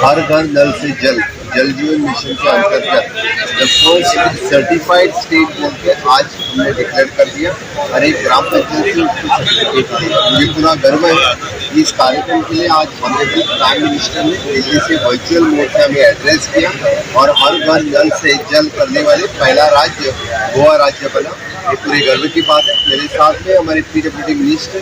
हर घर नल से जल, जल जीवन मिशन के अंतर्गत the first certified state बोल के आज हमने डिक्लेयर कर दिया। हर एक ग्राम पंचायत से उसको सर्टिफिकेट मिलेगा। मुझे पूरा गर्व है। इस कार्यक्रम के लिए आज ऑनरेबल प्राइम मिनिस्टर ने दिल्ली से वर्चुअल मोड से हमें एड्रेस किया और हर घर नल से जल करने वाले पहला राज्य गोवा राज्य बना। ये पूरे गर्व की बात है। मेरे साथ में हमारे पीडब्ल्यूडी मिनिस्टर,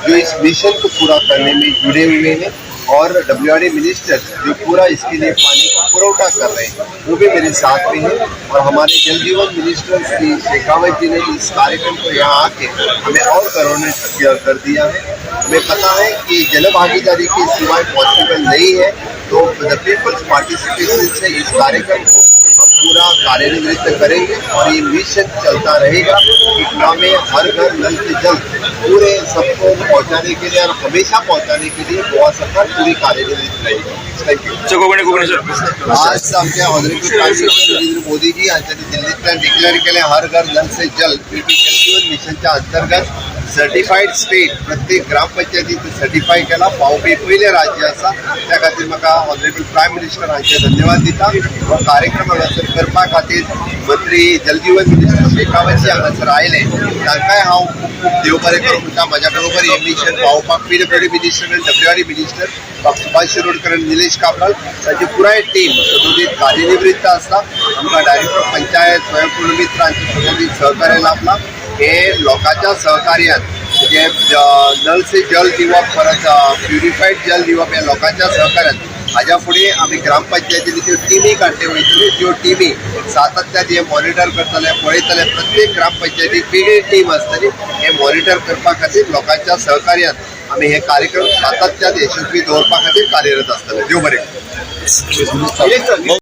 जो इस मिशन को पूरा करने में जुड़े हुए हैं और डब्ल्यूआरडी मिनिस्टर, जो पूरा इसके लिए पानी का पुरवठा कर रहे हैं, वो भी मेरे साथ में हैं और हमारे जल जीवन मिनिस्टर श्री शेखावत जी ने इस कार्यक्रम को यहाँ आके हमें और गौरवान्वित कर दिया है। हमें पता है कि जन भागीदारी के सिवाय पॉसिबल नहीं है, तो the peoples participation से इस कार्यक्रम को हम पूरा कार्यान्वित करेंगे और ये मिशन चलता रहेगा कि गोवा में हर घर नल से जल पूरे सबको पहुंचाने के लिए और हमेशा पहुंचाने के लिए गोवा सरकार पूरी कार्यनिरत रहेगी। Thank you. Sir, Konkani, Konkani sir. आज आमचे ऑनरेबल प्राईम मिनिस्टर नरेंद्र मोदीजी हांच्यानी दिल्लींतल्यान डिक्लेअर केले, हर घर नल से जल जल जीवन मिशनच्या अंतर्गत सर्टिफाईड स्टेट, प्रत्येक ग्रामपंचायतीन सर्टिफाय केला. पावपी पयलें राज्य आसा. त्या खातीर म्हाका ऑनरेबल प्रायम मिनिस्टर हांचे धन्यवाद दिता. हो कार्यक्रम हांगासर करपा खातीर मंत्री, जलजीवन मिनिस्टर शेखावतजी हांगासर आयले, तांकांय हांव खूब खूब देव बरें करूं म्हणटा. म्हाज्या बरोबर हे मिशन पावोवपाक पीडब्ल्यूडी मिनिस्टर आनी डब्ल्यूआरडी मिनिस्टर बाब सुभाष शिरोडकर आनी निलेश काब्राल, तांची पुराय टीम सदोदीत कार्यनिवृत्त आसा. आमकां डायरेक्टर पंचायत, स्वयंपूर्ण मित्र हांचे सदोदीत सहकार्य लाभला. हे लोकांच्या सहकार्यान, म्हणजे नल से जल दिवप, परत प्युरिफाईड जल दिवप, ह्या लोकांच्या सहकार्यान हाज्या फुडें आमी ग्रामपंचायतीनी त्यो टिमी काडटे वयतल्यो. त्यो टिमी सातत्यान हे मॉनिटर करतले, पळयतले. प्रत्येक ग्रामपंचायतीक वेगळी टीम आसतली. हे मॉनिटर करपा खातीर लोकांच्या सहकार्यान आमी हे कार्यक्रम सातत्यान यशस्वी दवरपा खातीर कार्यरत आसतले. देव बरें करूं.